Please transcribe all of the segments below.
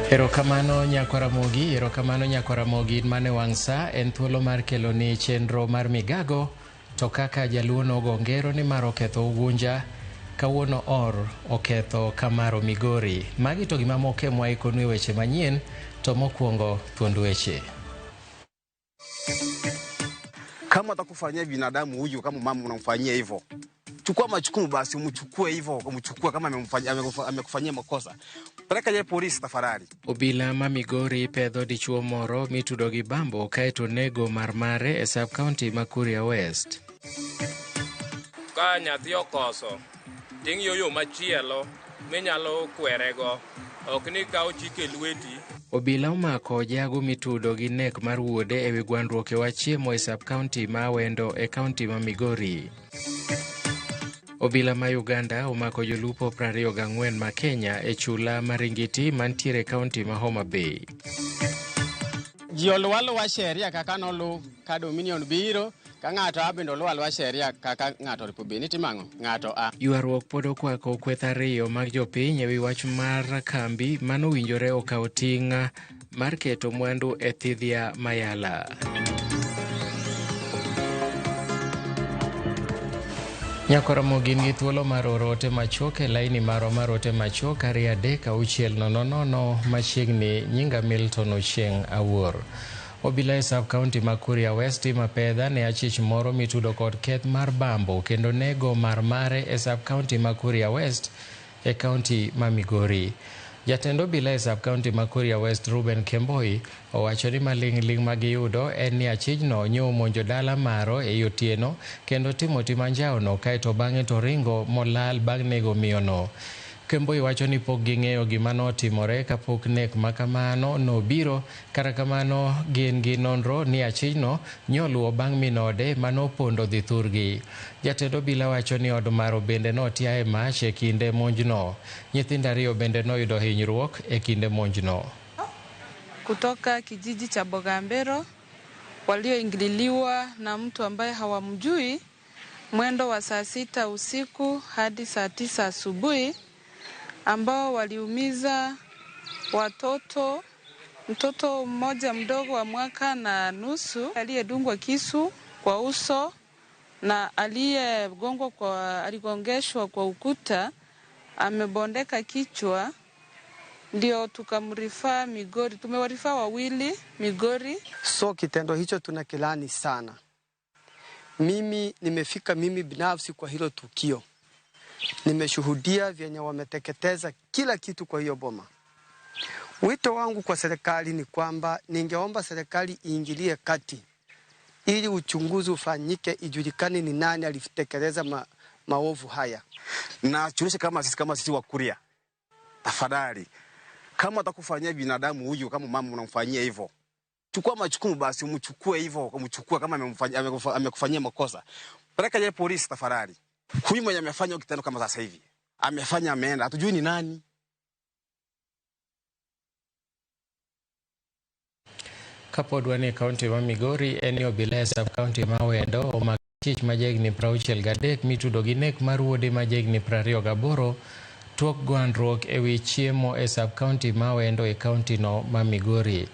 Erokamano nyakwaramogi, erokamano nyakwaramogi mane wang' sa en thuolo mar kelo ni chenro mar migago to kaka jaluo nogo ngero ni mar oketho Ugunja kawuono or oketho Kamaro Migori. Magi to gima moko e mwaikonu e weche manyien to mokwongo thuond weche. Kama atakufanyia binadamu huyu kama mama unamfanyia hivyo, chukua majukumu basi, umchukue hivyo, umchukue kama amekufanyia makosa, peleka ye polisi tafadhali. Obila ma Migori pedho dichuo moro mitudo gi bambo kaeto nego marmare e sub county ma Kuria West. Ka nyathi okoso, ting'iyo yo machielo minyalo kwerego, ok ni kawo chik e lweti. Obila omako jago mitudo gi nek mar wuode ewi gwandruok e wach chiemo e sub county ma Awendo e county ma Migori. Obila ma Uganda omako jolupo 24 ma Kenya e chula ma Ringiti mantiere e county ma Homa Bay. Ji oluw aluwa sheria kaka noluw ka Dominion biro, ka ng'ato a bende oluw aluwa sheria kaka ng'ato oripo bed ni timo ang'o? Ng'ato a. Ywaruok pod okwako kweth ariyo mag jopiny ewi wach mar kambi manowinjore okaw ting' mar keto mwandu e thidhia mayala. Nyakwaramogi gin gi thuolo mar oro ote machuok e laini marwa mar ote machuok 23600 machiegni nyinga Milton Ochieng' Awuor. Obila e sub county ma Kuria West timo apedha ne achich moro mitudo kod keth mar bambo kendo nego marmare e sub county ma Kuria West e county ma Migori. Jatend obila e sub county ma Kuria West Ruben Kemboi owacho ni maling'ling' ma giyudo en ni achijno nyo omonjo dala maro ei otieno kendo timo tim anjawono kaeto bang'e to ringo molal bang' nego miyono. Kemboi wacho ni pok ging'eyo gima notimore kapok nek ma kamano nobiro, kata kamano gin gi nonro ni achijno nyoluwo bang' min ode manopondo dhi thurgi. Jatend obila wacho ni od maro bende notia e mach e kinde monjno. Nyithindo ariyo bende noyudo hinyruok e kinde monjno. Kutoka kijiji cha Bogambero walioingililiwa na mtu ambaye hawamjui mwendo wa saa 6 usiku hadi saa 9 asubuhi, ambao waliumiza watoto, mtoto mmoja mdogo wa mwaka na nusu aliyedungwa kisu kwa uso na aliyegongwa kwa, aligongeshwa kwa ukuta, amebondeka kichwa, ndio tukamrifaa Migori. Tumewarifaa wawili Migori. So kitendo hicho tunakilani sana. Mimi nimefika mimi binafsi kwa hilo tukio. Nimeshuhudia vyenye wameteketeza kila kitu kwa hiyo boma. Wito wangu kwa serikali ni kwamba ningeomba serikali iingilie kati ili uchunguzi ufanyike, ijulikane ni nani alitekeleza maovu haya. Na chunisha kama sisi wa Kuria, tafadhali, kama atakufanyia binadamu huyu kama mama unamfanyia hivyo, chukua majukumu basi, umchukue hivyo, umchukue kama amekufanyia makosa, peleka ye polisi tafadhali. Huyu mwenye amefanya kitendo kama sasa hivi amefanya, ameenda, hatujui ni nani. Kapod wan e kaunti ma Migori, en ni obila e sub county ma Awendo omako achich ma jahigni 63 mitudo gi nek mar wuode ma jahigni 28 tok gwandruok ewi chiemo e sub county ma Awendo e kaunti no ma Migori.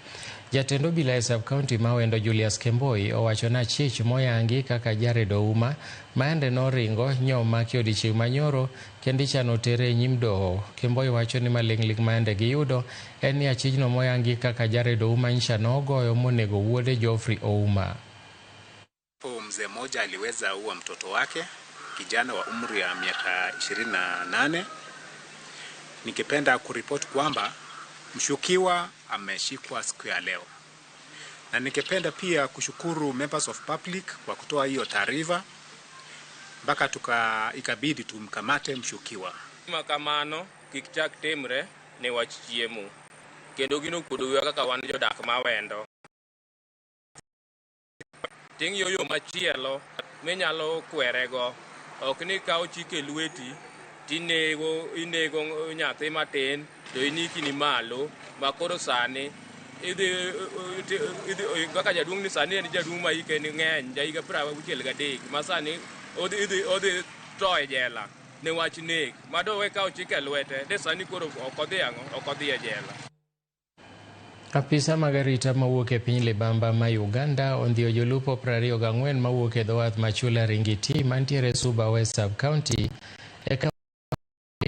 Jatend obila e sub county ma Awendo Julius Kemboi owacho ni achich moyangi kaka Jared Ouma maende noringo nyomaki odiechieng' manyoro kendo ichano tere e nyim doho. Kemboi wacho ni maling'ling' maende giyudo en ni achijno moyangi kaka Jared Ouma ncha nogoyo monego wuode Geoffrey Ouma. Mzee mmoja aliweza ua mtoto wake kijana wa umri ya miaka 28. Ningependa kuripoti kwamba mshukiwa ameshikwa siku ya leo, na ningependa pia kushukuru members of public kwa kutoa hiyo taarifa mpaka ikabidi tumkamate mshukiwa. Makamano kik chak timre ne wach chiemo, kendo gino kuodo wiwa kaka wan jodak ma Awendo. Ting'iyo yo machielo minyalo kwerego, ok ni kawo chik e lweti tinego inego nyathi matin to inikni malo ma koro sani idhi kaka jaduong' ni sani en jaduong' ma hike ni ng'eny, ja higa 63 ma sani odhi tho e jela ne wach nek ma dowe kawo chik e lwete de sani koro ok odhi ang'o, ok odhi e jela. Apisa mag arita mawuok e piny Libamba ma Uganda ondhiyo jolupo 24 mawuok e dho wath ma Chula Ringiti mantiere Suba West Sub-County eka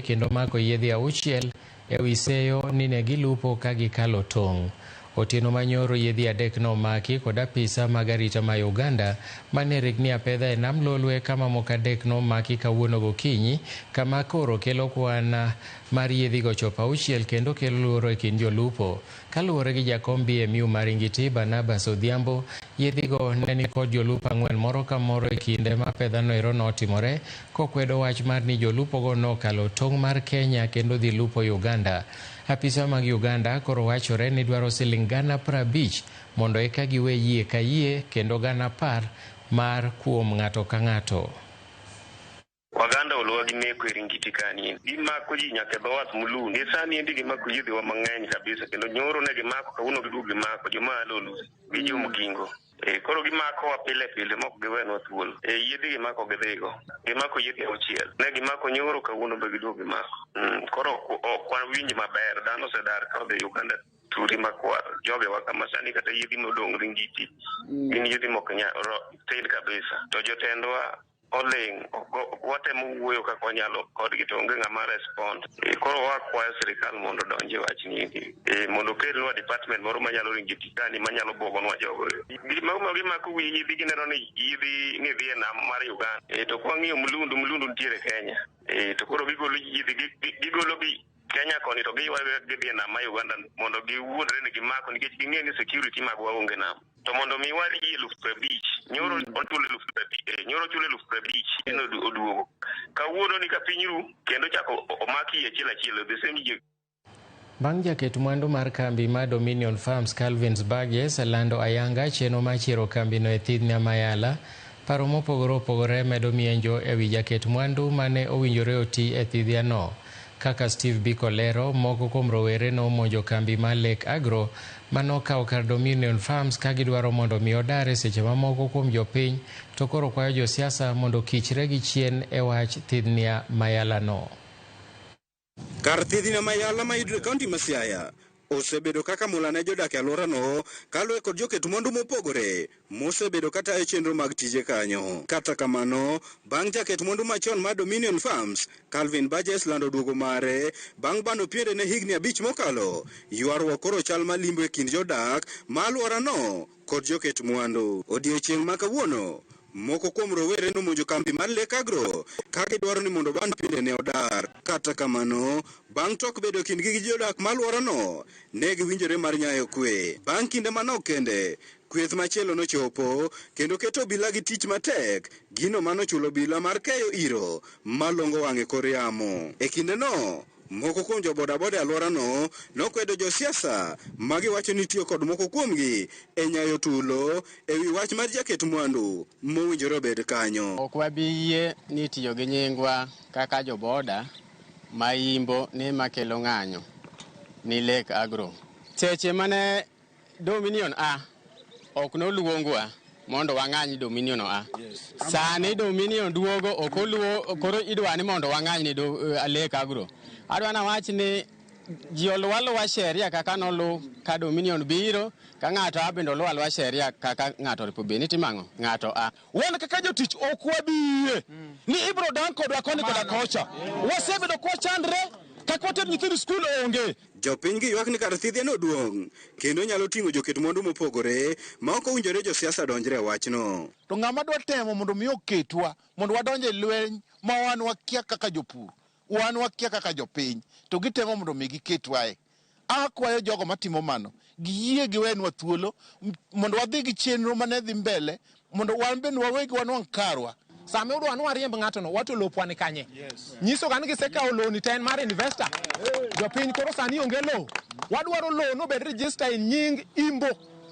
kendo mako yiedhi 6 ewi seyo ni ne gilupo ka gikalo tong'. Otieno manyoro yiedhi 3 nomaki kod apisa mag arita ma Uganda mane rigni apedha e nam Lolwe kama moko 3 nomaki kawuono gokinyi kama koro kelo kwan mar yiedhigo chopo 6 kendo kelo luoro e kind jolupo. Kaluwore gi jakom BMU mar Ringiti Barnabas Odhiambo, yiedhigo ne nikod jolupo 4 moro ka moro e kinde ma pedhano ero notimore, kokwedo wach mar ni jolupogo nokalo tong' mar Kenya kendo dhi lupo Uganda. Apisa mag Uganda koro wachore ni dwaro siling 50,000 mondo eka giwe yie ka yie kendo 10,000 mar kuom ng'ato ka ng'ato. Waganda oluwa gi neko e Ringiti kani. Gimako ji nyaka e dho wath Mulundu. Gi sani endi gimako yiedhiwa mang'eny kabisa kendo nyoro ne gimako kawuono giduogo gimako joma a Lolusi gi jomgingo. Koro gimakowa pile pile mok giwenwa thuolo. Yiedhi gimako gidhigo. Gimako yiedhi 6. Ne gimako nyoro kawuono be giduogo gimako. Koro ok wawinj maber. Dhano osedar ka odhi Uganda turi makwar. Jogewa kama sani kata yiedhi modong' Ringiti gin yiedhi mok tin kabisa. To jotendwa oling', watemo wuoyo kaka wanyalo kodgi to onge ng'ama respond. Koro wakwayo sirikal mondo odonj e wachni endi. Mondo okelnwa department moro manyalo Ringiti kani manyalo buogonwa jogo. Gima gimako wi yiedhi gineno ni yiedhi ni dhi e nam mar Uganda. To kwang'iyo Mulundu, Mulundu nitiere Kenya. To koro gigolo yiedhi gigolo gi Kenya koni to giywayo gidhi e nam mar Uganda mondo giwuondre ni gimako nikech ging'e ni security magwa onge nam. To mondo mi wal yie 50,000, nyoro ochulo 50,000, nyoro ochulo 50,000 en oduogo. Kawuono ni ka piny ru kendo chako omaki yie achiel achiel the same yie. Bang' jaket mwandu mar kambi mar Dominion Farms Calvins Burgess lando ayanga chenro mar chiero kambino e Thidhna Mayala, paro mopogore opogore medo mienjo ewi jaket mwandu mane owinjore oti e thidhiano. Kaka Steve Biko lero, moko kuom rowere nomonjo kambi mar Lake Agro manokawo kar Dominion Farms ka gidwaro mondo mi odar e seche mamoko kuom jopiny to koro kwayo josiasa mondo kichre gi chien e wach Thidhnia Mayala no. Kar Thidhnia Mayala mayudore e kaunti ma Siaya osebedo kaka mula ne jodak e alworano kaluwore kod joket mwandu mopogore mosebedo katayo chenro mag tije kanyo. Kata kamano, bang' jaket mwandu machon mar Dominion Farms, Calvin Burgess lando duogo mare bang' bano piende ne higni 5 mokalo, ywaruok koro chal malimbo e kind jodak ma alworano kod joket mwandu. Odiechieng' ma kawuono, moko kuom rowere nomonjo kambi mar Lake Agro ka gidwaro ni mondo ban piende ne odar. Kata kamano, bang' tok bedo kindgi gi jodak ma alworano, ne giwinjore mar nyayo kwe. Bang' kinde manok kende, kweth machielo nochopo kendo keto obila gi tich matek, gino manochulo obila mar keyo iro malongo wang' e kor yamo. E kindeno, moko kuom jo bodaboda e alworano nokwedo josiasa ma giwacho ni tiyo kod moko kuomgi e nyayo tulo ewi wach mar jaket mwandu mowinjore obed kanyo. Ok wabi yie ni tiyo gi nyingwa kaka joboda ma imbo ni makelo ng'anyo ni Lake Agro. Seche mane Dominion a ok noluongwa mondo wang'any Dominion a. Sani Dominion duogo ok oluo koro idwa ni mondo wang'any ni Lake Agro. Adwa nawach ni ji oluw aluwa sheria kaka noluw ka Dominion biro ka ng'ato a bende oluw aluwa sheria kaka ng'ato oripo bed ni timo ang'o ng'ato a. Wan kaka jotich ok wabi yie ni ibro dang' kodwa koni koda kocha. Wasebedo kwachandre kaka water nyithind skul onge. Jopiny gi ywak ni kar thidhia no duong' kendo nyalo ting'o joket mwandu mopogore ma ok owinjore josiasa donjre e wachno. To ng'ama dwa temo mondo mi oketwa mondo wadonj e lweny ma wan wakia kaka jopur, wan wakia kaka jopiny, to gitemo mondo mi giketwae. Akwayo jogo matimo mano giyie giwenwa thuolo mondo wadhi gi chenro mane dhi mbele mondo wan bende wawegi wanwang' karwa. Sama udwa ni wariemb ng'ato no, wato lopwa ni kanye? Nyiso ga ni gisekawo lowo ni to en mar investor. Jopiny koro sani onge lowo. Wadwaro lowo nobed register e nying Imbo.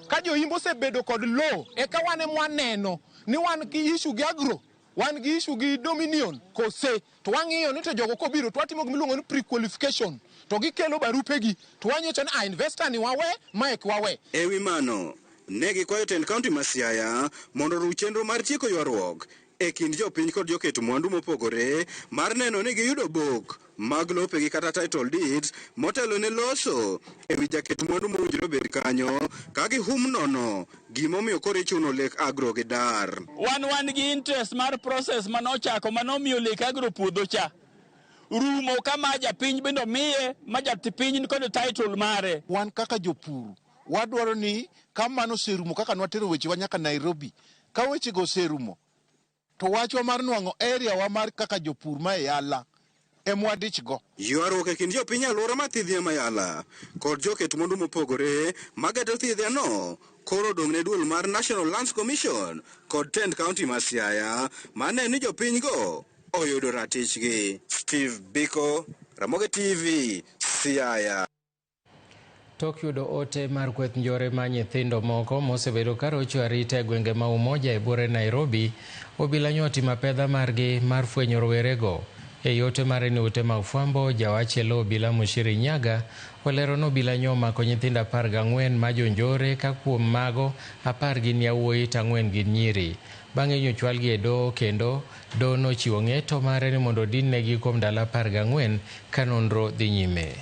Ka jo Imbo osebedo kod lowo, eka wan ema waneno ni wan gi issue gi Agro, wan gi issue gi Dominion kose. To wang'iyo ni to jogo kobiro to watimo gima iluongo ni pre-qualification. To gikelo barupegi to wanyiso ni a investor ni wawe, mae ok wawe. Ewi mano, ne gikwayo tend kaunti ma Siaya mondo oruw chenro mar tieko ywaruok e e kind jopiny kod joket mwandu mopogore mar neno ni giyudo bok mag lopegi kata title deeds motelo ne loso ewi jaket mwandu mowinjore obed kanyo ka gihum nono gimomiyo koro ichuno Lake Agro gi dar. Wan gi interest mar process manochako manomiyo Lake Agro puodho cha rumo kama japiny bende omiye ma japiny nikod title mare. Wan kaka jopur wadwaro ni ka mano oserumo kaka nwatero wechewa nyaka Nairobi, ka wechego oserumo to wachwa mar nwang'o area wa mar kaka jopur ma e Yala emwadichgo. Ywaruok e kind jopiny alwora ma Thidhia Mayala kod joket mwandu mopogore mageto Thidhia no koro odong' ne duol mar National Lands Commission kod tend county ma Siaya mane ni jopiny go oyudo ratichgi. Steve Biko, Ramogi TV, Siaya. Tok yudo ote mar kweth njore ma nyithindo moko mosebedo ka rocho arita e gwenge ma Umoja e buore Nairobi, obila nyo otimo apedha margi mar fwenyo rowerego. E ote mare ni ute mag fwambo, jawach e lo obila Mushiri Nyaga olero ni obila nyo omako nyithindo 14 ma jonjore ka kuom mago 10 gin yawuoyi to 4 gin nyiri. Bang'e nyochwalgi e doho kendo doho nochiwo ng'eto mare ni mondo odin negi kuom ndalo 14 ka nonro dhi nyime.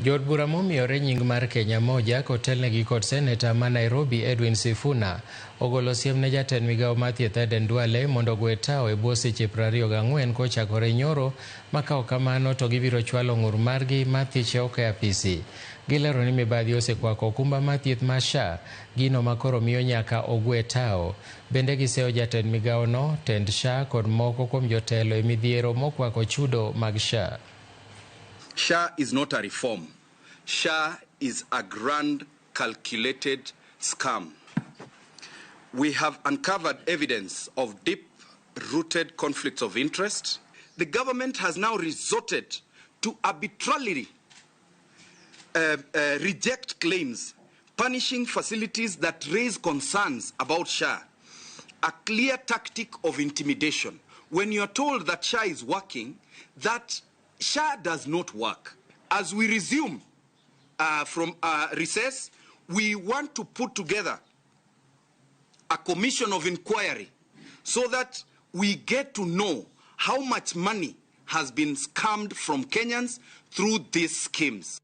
Jood bura momiyore nying mar Kenya Moja kotelnegi kod seneta ma Nairobi Edwin Sifuna ogolo siem ne jatend migawo mar thieth Aden Duale mondo ogwe tao e bwo seche 24 kochakore nyoro ma ka ok kamano to gibiro chwalo ng'ur margi mar thiche oko e apisi. Gilero ni mibadhi osekwako okumba mar thieth mar SHA, gino ma koro miyo nyaka ogwe tao. Bende giseyo jatend migawono, tend SHA kod moko kuom jotelo e midhiero mokwako chudo mag SHA. SHA is not a reform. SHA is a grand calculated scam. We have uncovered evidence of deep-rooted conflicts of interest. The government has now resorted to arbitrarily reject claims, punishing facilities that raise concerns about SHA. A clear tactic of intimidation. When you are told that SHA is working, that SHA does not work. As we resume from recess, we want to put together a commission of inquiry so that we get to know how much money has been scammed from Kenyans through these schemes.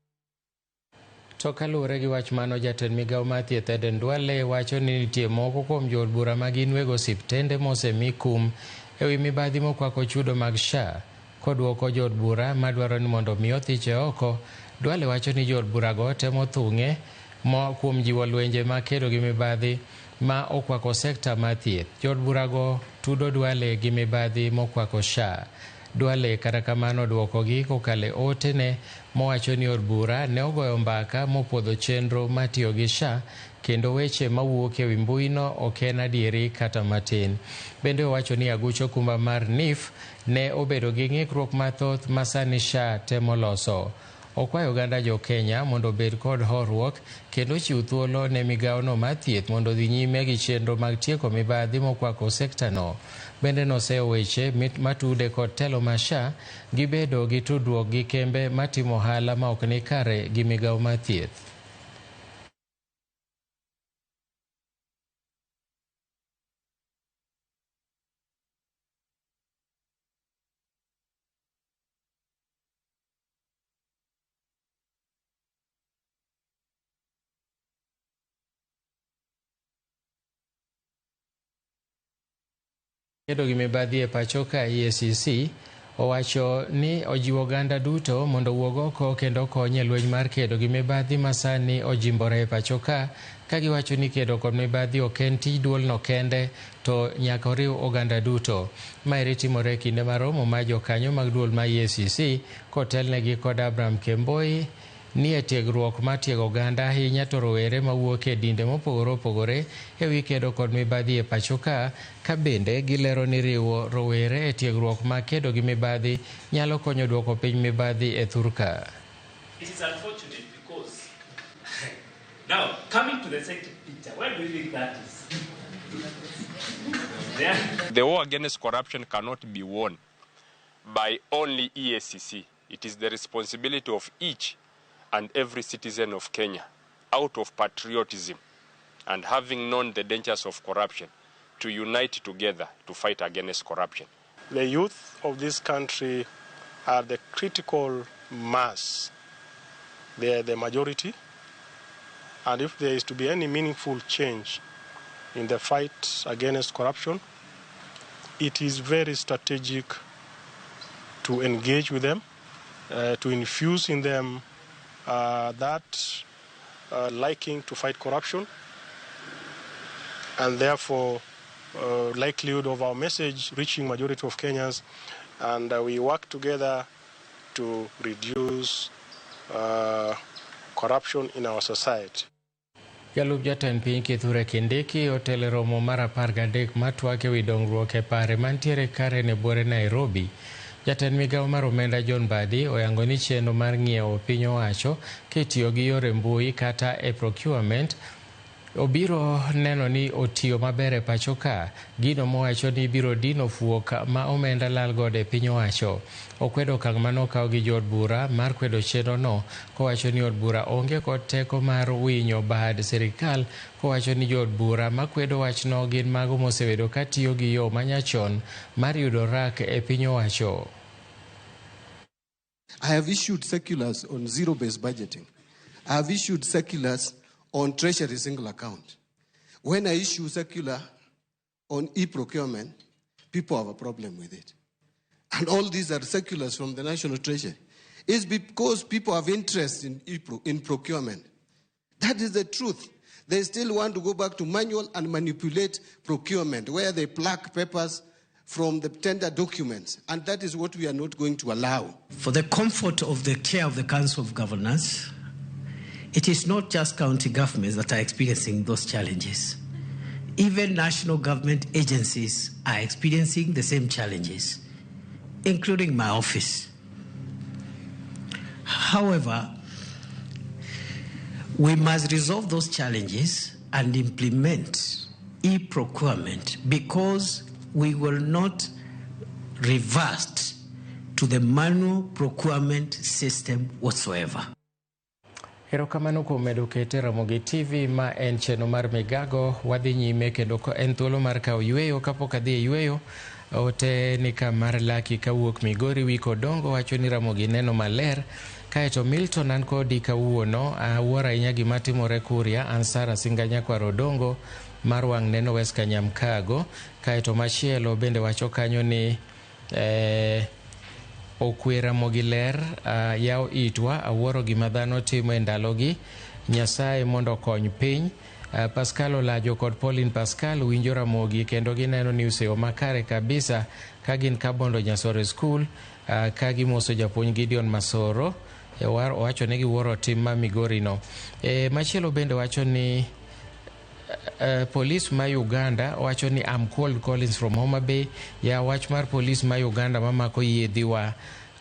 To kaluwore gi wach mano, jatend migawo mar thieth Aden Duale wacho ni nitie moko kuom jood bura ma gin weg osiptende mosemi kum ewi mibadhi mokwako chudo mag SHA. Koduoko jood bura madwaro ni mondo mi othiche oko, Duale wacho ni jood burago temo thung'e kuom jiwo lwenje ma kedo gi mibadhi ma okwako sekta mar thieth. Jood burago tudo Duale gi mibadhi mokwako SHA. Duale kata kamano duokogi kokalo e otene mowacho ni od bura ne ogoyo mbaka mopuodho chenro mar tiyo gi SHA kendo weche mawuok ewi mbuino ok en adieri kata matin. Bende owacho ni aguch okumba mar NHIF ne obedo gi ng'ikruok mathoth ma sani SHA temo loso. Okwayo oganda jo Kenya mondo obed kod horuok kendo chiw thuolo ne migawono mar thieth mondo odhi nyime gi chenro mag tieko mibadhi mokwako sektano. Bende noseyo weche matude kod telo mar SHA gi bedo gi tudruok gi kembe matimo ohala ma ok ni kare gi migawo mar thieth. Kedo gi mibadhi e pacho ka EACC owacho ni ojiwo oganda duto mondo owuog oko kendo okony e lweny mar kedo gi mibadhi ma sani ojimbore e pacho ka giwacho ni kedo kod mibadhi ok en tij duolno kende to nyaka oriw oganda duto. Maeri timore e kinde mar romo mar jokanyo mag duol mar EACC kotelnegi kod Abraham Kemboi ni e tiegruok mar tiego oganda ahinya to rowere mawuok e dinde mopogore opogore ewi kedo kod mibadhi e pacho ka bende gilero ni riwo rowere e tiegruok mar kedo gi mibadhi nyalo konyo duoko piny mibadhi e thur ka. It is unfortunate because now coming to the second picture, where do you think that is? The war against corruption cannot be won by only EACC. It is the responsibility of each and every citizen of Kenya, out of patriotism and having known the dangers of corruption, to unite together to fight against corruption. The youth of this country are the critical mass. They are the majority. And if there is to be any meaningful change in the fight against corruption, it is very strategic to engage with them, to infuse in them that liking to fight corruption, and therefore likelihood of our message reaching majority of Kenyans, and we work together to reduce corruption in our society. Jalup jatend piny Kithure Kindiki otelo e romo mar 13 matwak ewi dongruok e pare mantiere Karen e buore Nairobi. Jatend migawo mar omenda John Mbadi oyango ni chenro mar ng'iewo piny owacho kitiyo gi yore mbui kata e procurement obiro neno ni otiyo maber e pacho ka, gino mowacho ni biro dino fuok ma omenda lal godo e piny owacho. Okwedo okang' mane okaw gi jood bura mar kwedo chenrono kowacho ni od bura onge kod teko mar winyo bad sirikal, kowacho ni jood bura makwedo wachno gin mago mosebedo katiyo gi yo manyachon mar yudo rak e piny owacho. I have issued circulars on zero-based budgeting. I have issued circulars on Treasury single account. When I issue circular on e-procurement, people have a problem with it. And all these are circulars from the National Treasury. It's because people have interest in procurement. That is the truth. They still want to go back to manual and manipulate procurement, where they pluck papers from the tender documents. And that is what we are not going to allow. For the comfort of the chair of the Council of Governors, it is not just county governments that are experiencing those challenges. Even national government agencies are experiencing the same challenges, including my office. However, we must resolve those challenges and implement e-procurement, because we will not revert to the manual procurement system whatsoever. Erokamano kuom medo kete Ramogi TV ma en chenro mar Migago. Wadhi nyime kendo en thuolo mar kawo yweyo. Kapok adhi e yweyo, ote ni ka mar Laki kawuok Migori Wiko Odongo wacho ni Ramogi neno maler. Kaeto Milton an kodi kawuono, awuoro ahinya gima timore Kuria. An Sara Singa nyakwar Odongo mar wang' neno West Kanyamkago. Kaeto machielo bende wacho kanyo ni okwe Ramogi ler, yaw itwa, awuoro gima dhano timo e ndalogi. Nyasaye mondo okony piny. Pascal Olajo kod Pauline Pascal winjo Ramogi kendo gineno ni oseyo makare kabisa ka gin Kabondo Nyasore School, ka gimoso japuonj Gideon Masoro. Owacho ni giwuoro tim ma Migori no. Machielo bende wacho ni polis ma Uganda wacho ni I'm Cold Collins from Homa Bay. Ya wach mar polis ma Uganda mamako yiedhiwa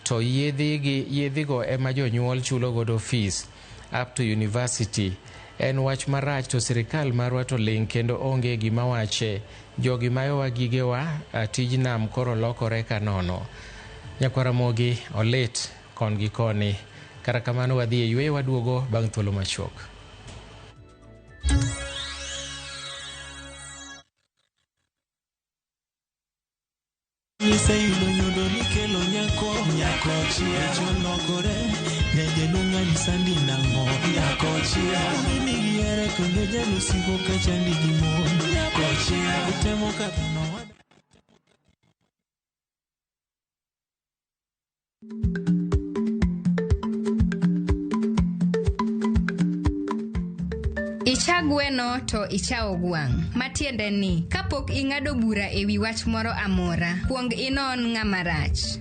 to yiedhigo ema jonyuol chulo godo fees up to university. En wach marach to sirikal marwa to ling kendo onge gima wache. Jogi mayowa gigewa, tij nam koro lokore ka nono. Nyakwar Ramogi olit kon gi koni. Kata kamano wadhi e yweyo, waduogo bang' thuolo machuok. Iseyudo nyodo nikelo nyako, nyako chia olokore nyajaluong' anyisa ni nang'o, nyako chia mimi gihere kendo jalusiko ka chandi gi mon, nyako chia utemo kadho nowa. Icha gweno to ichawo gwang'. Matiende ni, kapok ing'ado bura e wi wach moro amora, kuong inon ng'ama rach.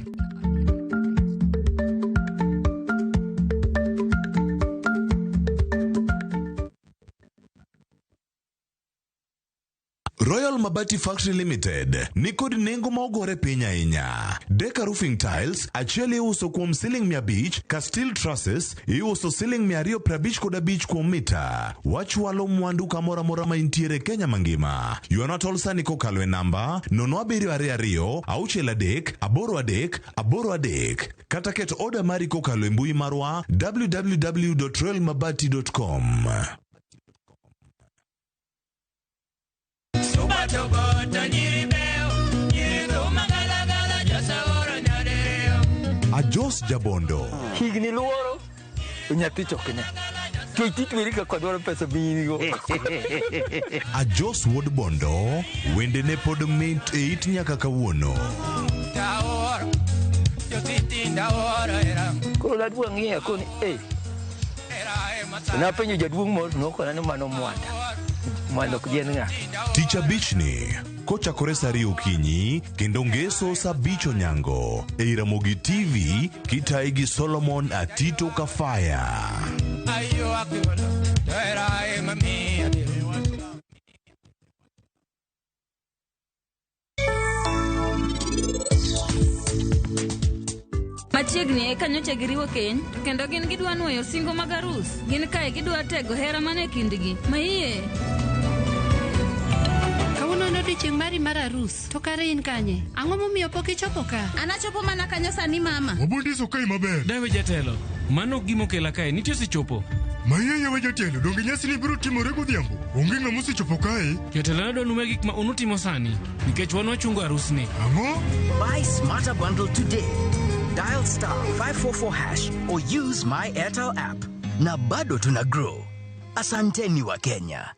Royal Mabati Factory Limited ni kod nengo ma ogore piny ahinya. Deka Roofing Tiles achiel iuso kuom siling 500 ka steel trusses iuso siling 255 kuom mita. Wachwalo mwandu kamoro amora ma intiere Kenya mangima. Ywana tol sani kokalo e namba 0722 63 83 83 kata ket oda mari kokalo e mbui marwa www.royalmabati.com. Ajos Jabondo. Higni luoro to nyathi to ok ne. Twech titweri kaka dwaro pesa miyinigo. Ajos Wuod Bondo, wendene pod mit e it nyaka kawuono. Koro ladwa ng'iya koni eh. Napenjo jaduong' moro to nokona ni mano Mwanda. Mwanda ok en ng'a. Tich abichni kochakore saa ariyo okinyi kendo ngeso saa abich onyango ei Ramogi TV kitayi gi Solomon Atito Kafaya. Machiegni eka nyocha giriwo keny to kendo gin gidwa nwoyo singo mag arus. Gin kae gidwa tego hera mane kindgi. Maiye. Kawuono en odiechieng' mari mar arus, to kare in kanye? Ang'o momiyo pok ichopo ka? An achopo mana kanyo sani mama. Wabondiso kae maber. Dawe jatelo, mano ok gima okela kae, nitie osechopo. Maiyeye we jatelo, donge nyasini biro timore godhiambo? Onge ng'ama osechopo kae. Jatelo nadwa nume gik ma unutimo sani, nikech wan wachungo arusni. Ang'o? Buy Smarter Bundle today. Dial star 544 hash or use my Airtel app. Na bado tuna grow. Asanteni wa Kenya.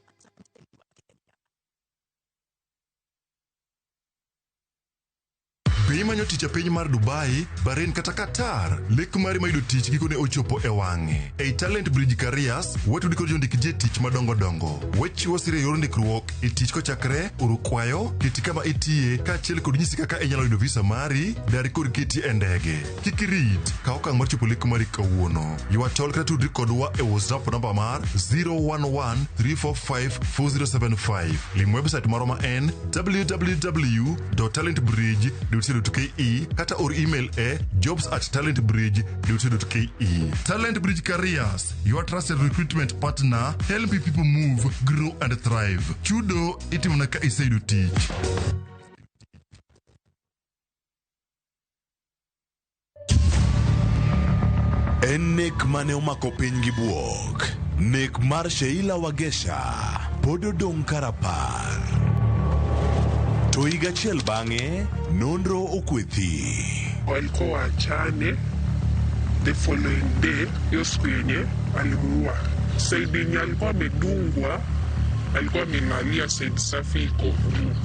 Be imanyo tich e piny mar Dubai, Bahrain kata Qatar? Lek mari mar yudo tich gikone ochopo e wang'e. Ei Talent Bridge Careers, watudi kod jondik ji e tich madongo dongo. Wachiwo sir e yor ndikruok e tich kochakre oro kwayo, keti kama itiye, kaachiel kod nyisi kaka inyalo yudo visa mari, dar kod keti e ndege. Kik irit, kaw okang' mar chopo lek mari kawuono. Ywa tol kata tudri kodwa e WhatsApp namba mar 011 345 4075. Lim website marwa ma en www.talentbridge.co.ke kata or email e jobs at talentbridge.co.ke. Talent Bridge Careers, your trusted recruitment partner, helping people move, grow and thrive. Chudo itimona ka iseyudo tich. En nek mane omako piny gi buok. Nek mar Sheila Wagesha pod odong' karapar. To higa achiel bang'e, nonro okwethi. Walikuwa waachane, the following day, hiyo siku yenye alimuua. Saidi yenye alikuwa amedungwa, alikuwa amelalia saidi safi iko juu.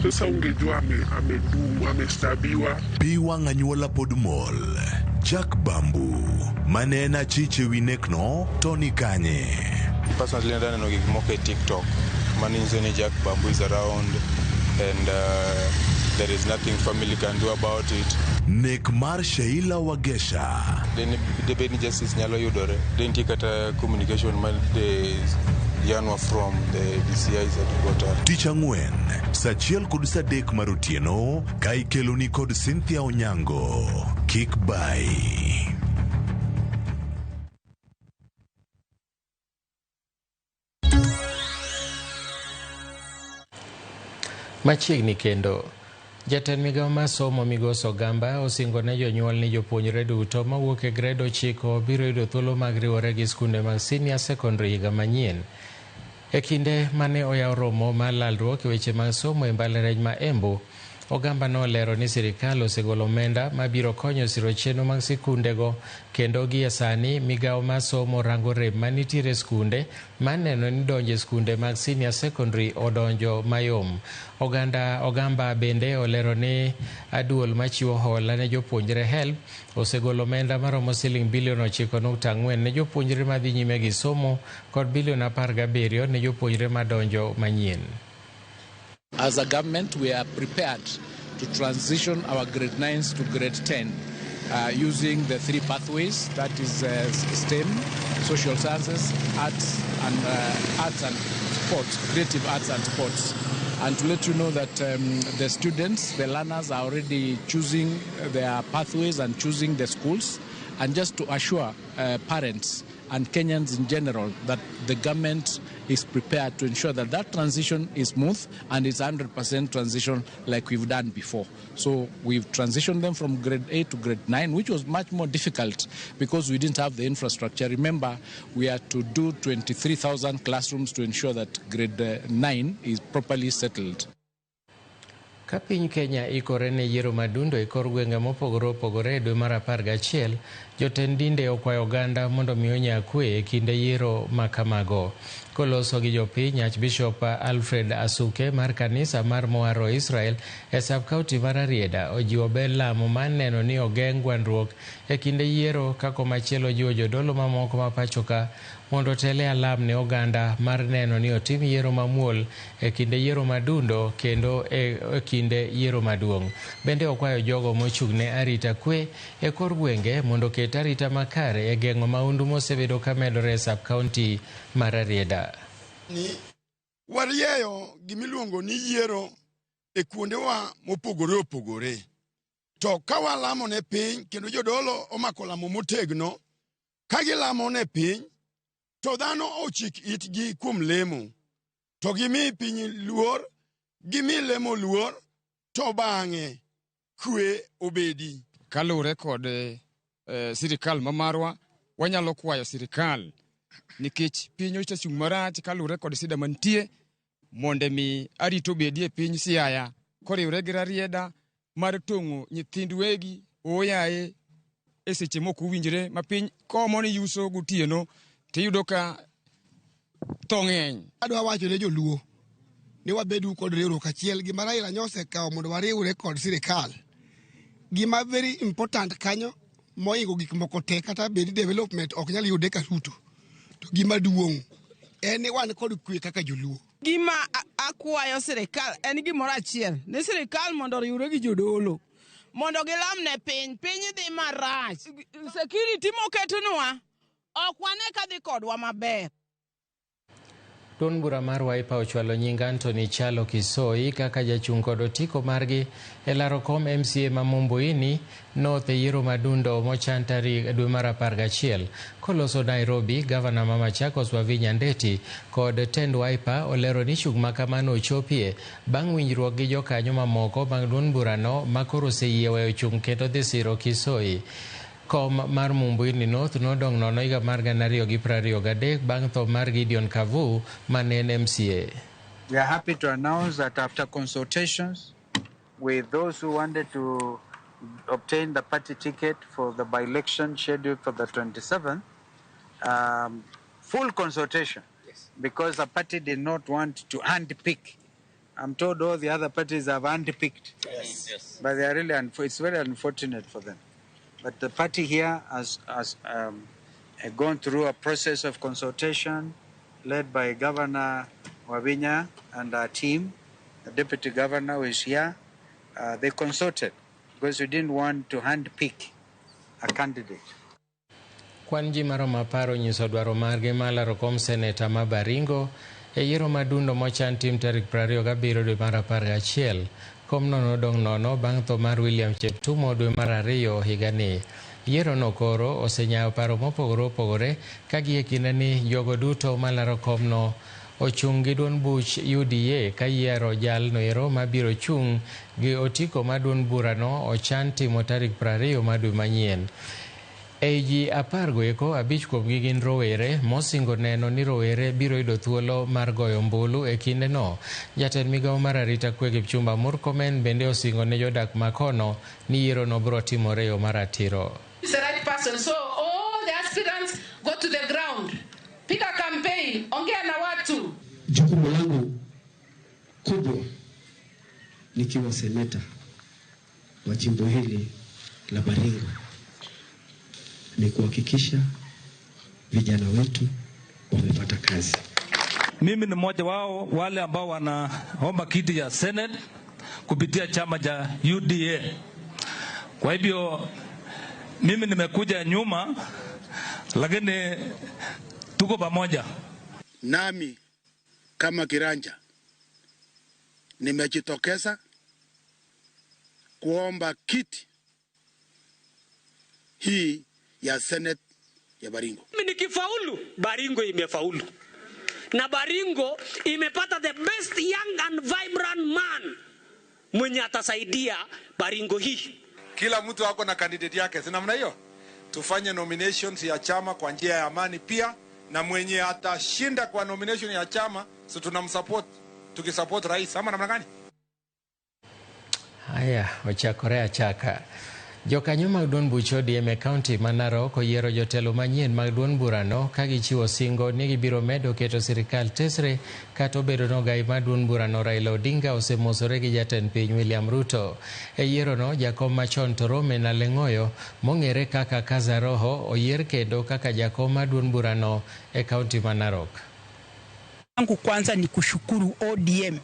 Sasa ungejua amedungwa, amestabiwa. Pi wang' anyuola pod mol. Jack Bambu, mane en achich ewi nekno, to ni kanye? Personally nenda neno gik moko e TikTok manyiso ni Jack Bambu is around and there is nothing family can do about it. Nek mar Sheila Wagesha. Debed ni justice nyalo yudore. De nitie kata communication ma de yanwa from the DCI's headquarter. Tich ang'wen, saa achiel kod saa adek mar otieno, ka ikeloni kod Cynthia Onyango. Kik bai. Machiegni kendo, jatend migawo mar somo Migosi Ogamba osingo ne jonyuol ni jopuonjre duto mawuok e gred 9 biro yudo thuolo mag riwore gi skunde mag senior secondary higa manyien. E kinde mane oyaw romo mar lalruok e weche mag somo e mbalariany ma Embu, Ogamba nolero ni sirikal osegolo omenda mabiro konyo siro chenro mag sikundego kendo gie sani migawo mar somo rango rem manitiere e skunde maneno ni donjo e skunde mag senior secondary odonjo mayom. Ogamba bende olero ni aduol machiwo hola ne jopuonjre HELB osegolo omenda maromo siling bilion 9.4 ne jopuonjre madhi nyime gi somo kod bilion 17 ne jopuonjre madonjo manyien. As a government, we are prepared to transition our grade 9s to grade 10 using the three pathways, that is STEM, social sciences, arts and sports, creative arts and sports. And to let you know that the students, the learners are already choosing their pathways and choosing the schools. And just to assure parents and Kenyans in general that the government is prepared to ensure that that transition is smooth and it's 100% transition like we've done before. So we've transitioned them from grade 8 to grade 9, which was much more difficult because we didn't have the infrastructure. Remember, we had to do 23,000 classrooms to ensure that grade 9 is properly settled. Ka piny Kenya ikore ne yiero madundo e kor gwenge mopogore opogore e dwe mar 11, jotend dinde okwayo oganda mondo mi onya kwe e kinde yiero ma kamago. Koloso gi jopiny, Archbishop Alfred Asuke mar kanisa mar Moaro Israel e sub-county mar Rarieda ojiwo ber lamo mar neno ni ogeng' gwandruok e kinde yiero, ka komachielo ojiwo jodolo mamoko ma pacho ka mondo otel e alam ne oganda mar neno ni otim yiero mamuol e kinde yiero madundo kendo e kinde yiero maduong'. Bende okwayo jogo mochung' ne arita kwe e kor gwenge mondo oket arita makare e geng'o maundu mosebedo ka medore e sub-county mar Rarieda. Ni warieyo gimiluongo ni yiero e kuondewa mopogore opogore. To ka walamo ne piny kendo jodolo omako lamo motegno, ka gilamo ne piny, to dhano ochik itgi kuom lemo, to gimi piny luor, gimi lemo luor, to bang'e kwe obedi. Kaluwore kod sirikal mamarwa, wanyalo kwayo sirikal nikech piny osechung' marach kaluwore kod sida mantie, mondo mi arita obedi e piny Siaya koriwre gi Rarieda mar tong'o nyithind wegi oyaye e seche mok owinjore ma piny komo ni yuso gotieno tiyudo ka tho ng'eny. Adwa wacho ne joluo ni wabedu kod riwruok achiel. Gima Raila nyosekawo mondo wariwre kod sirikal, gima very important kanyo moingo gik moko te, kata bed development ok nyal yude ka Ruto, to gima duong' en ni wan kod kwe kaka joluo. Gima akwayo sirikal en gimoro achiel, ni sirikal mondo oriwre gi jodolo mondo gilam ne piny. Piny dhi marach, security moketonwa ok wane ka dhi kodwa maber. Duond bura mar Wiper ochwalo nying Anthony Chalo Kisoi kaka jachung' kod otiko margi e laro kom MCA ma Mumbuini North e yiero madundo mochan tarik dwe mar 11. Koloso Nairobi, gavana ma Machakos Wavinya Ndeti kod tend Wiper olero ni chung' ma kamano ochopie bang' winjruok gi jokanyo mamoko mag duond burano ma koro oseyie weyo chung' kendo dhi siro Kisoi. Kom mar Mumbuini North nodong' nono higa mar 2023 bang' tho mar Gideon Kavu mane en MCA. We are happy to announce that after consultations with those who wanted to obtain the party ticket for the by-election scheduled for the 27th, full consultation, yes, because the party did not want to handpick. I'm told all the other parties have handpicked, yes. Yes. But they are really it's very unfortunate for them. But the party here has gone through a process of consultation led by Governor Wavinya and our team. The deputy governor who is here. They consulted because we didn't want to handpick a candidate. Kwan ji maromo 10 onyiso dwaro margi mar laro kom seneta ma Baringo e yiero madundo mochan tim tarik 27 dwe mar 11. Komno nodong' nono bang' tho mar William Cheptumo dwe mar 2 higani. Yiero no koro osenyayo paro mopogore opogore ka gie kinde ni jogo duto malaro komno ochung' gi duond buch UDA ka yiero jalno ero mabiro chung' gi otiko ma duond burano ochan timo tarik 20 mar dwe manyien. Ei ji 10 go eko, 5 kuomgi gin rowere mosingo neno ni rowere biro yudo thuolo mar goyo ombulu e kindeno. Jatend migawo mar arita kwe Kipchumba Murkomen bende osingo ne jodak makono ni yierono biro timore e yo maratiro. Is the right person. So all the aspirants go to the ground. Piga campaign, ongea na watu. Jukumu langu kubwa nikiwa seneta wa jimbo hili la Baringo ni kuhakikisha vijana wetu wamepata kazi. Mimi ni mmoja wao wale ambao wanaomba kiti ya Senate kupitia chama cha UDA. Kwa hivyo mimi nimekuja nyuma, lakini tuko pamoja. Nami kama kiranja Nimejitokeza kuomba kiti hii ya Senate ya Baringo. Mimi nikifaulu, Baringo imefaulu. Na Baringo imepata the best young and vibrant man mwenye atasaidia Baringo hii. Kila mtu ako na candidate yake, si namna hiyo? Tufanye nominations ya chama kwa njia ya amani pia, na mwenye atashinda kwa nomination ya chama, si tunamsupport, tukisupport rais ama namna gani? Haya, ochakore achaka. Jokanyo mag duond buch ODM e kaunti ma Narok oyiero jotelo manyien mag duond burano ka gichiwo singo ni gibiro medo keto sirikal tesre kata obedo ni ogai mar duond burano Raila Odinga osemosore gi jatend piny William Ruto. E yierono, jakom machon Torome Naleng'oyo mong'ere kaka Kazaroho oyier kendo kaka jakom mar duond burano e kaunti ma Narok. Yangu kwanza ni kushukuru ODM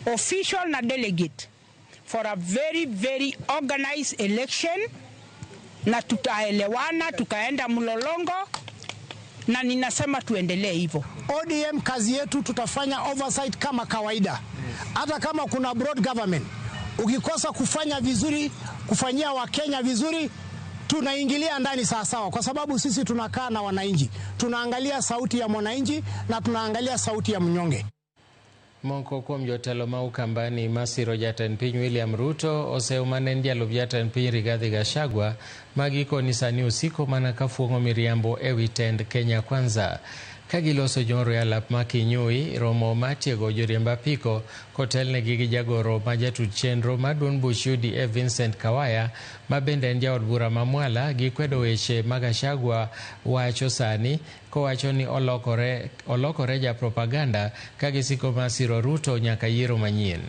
official na delegate for a very very organized election, na tutaelewana tukaenda mlolongo, na ninasema tuendelee hivyo. ODM kazi yetu tutafanya oversight kama kawaida. Hata kama kuna broad government, ukikosa kufanya vizuri, kufanyia Wakenya vizuri, tunaingilia ndani sawa sawa, kwa sababu sisi tunakaa na wananchi, tunaangalia sauti ya mwananchi na tunaangalia sauti ya mnyonge. Moko kuom jotelo ma Ukambani masiro jatend piny William Ruto oseuma ne en jalup jatend piny Rigathi Gachagua ma gikoni sani osiko mana ka fuong'o miriambo ewi tend Kenya Kwanza. Ka giloso nyoro e alap ma Kinyui, romo mar tiego joriemb apiko kotelnegi gi jagoro ma jatut chenro mar duond buch UDA Vincent Kawaya ma bende en jaod bura ma Mwala gikwedo weche ma Gachagua wacho sani kowacho ni olokore ja propaganda ka gisiko masiro Ruto nyaka yiero manyien.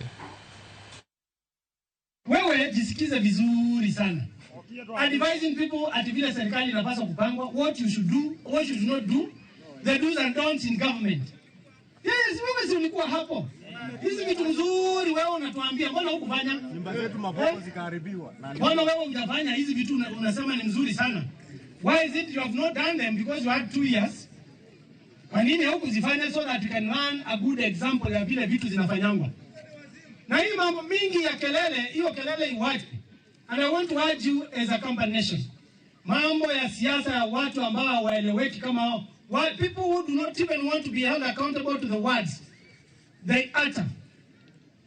Wewe jisikize vizuri sana. Advising people ati vile serikali inapaswa kupangwa, what you should do, what you should not do, the do's and don'ts in government. Yes, wewe si ulikuwa hapo. Hizi vitu mzuri wewe unatuambia, mbona hukufanya? Nyumba zetu mabovu zikaharibiwa. Mbona wewe hujafanya hizi vitu unasema ni mzuri sana? Why is it you have not done them? Because you had 2 years. Kwa nini hukuzifanya so that you can learn a good example ya vile vitu zinafanyangwa? Na hii mambo mingi ya kelele, hiyo kelele iwache. And I want to urge you as a company nation. Mambo ya siasa ya watu ambao hawaeleweki kama hao. Why people who do not even want to be held accountable to the words they utter.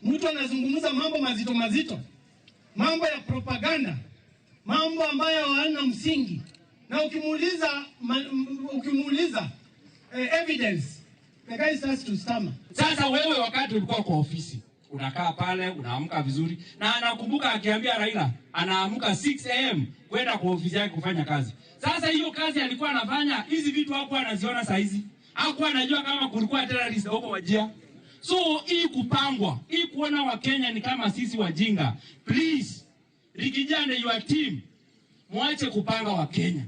Mtu anazungumza mambo mazito mazito, mambo ya propaganda, mambo ambayo hayana msingi. Na ukimuuliza evidence, the guy starts to stammer. Sasa wewe wakati ulikuwa kwa ofisi, unakaa pale, unaamka vizuri, na anakumbuka akiambia Raila, anaamka 6 am kwenda kwa ofisi yake kufanya kazi. Sasa hiyo kazi alikuwa anafanya, hizi vitu hakuwa anaziona saa hizi. Hakuwa anajua kama kulikuwa terrorist huko Wajir. So hii kupangwa, hii kuona Wakenya ni kama sisi wajinga. Please, Riggy G and your team, muache kupanga Wakenya.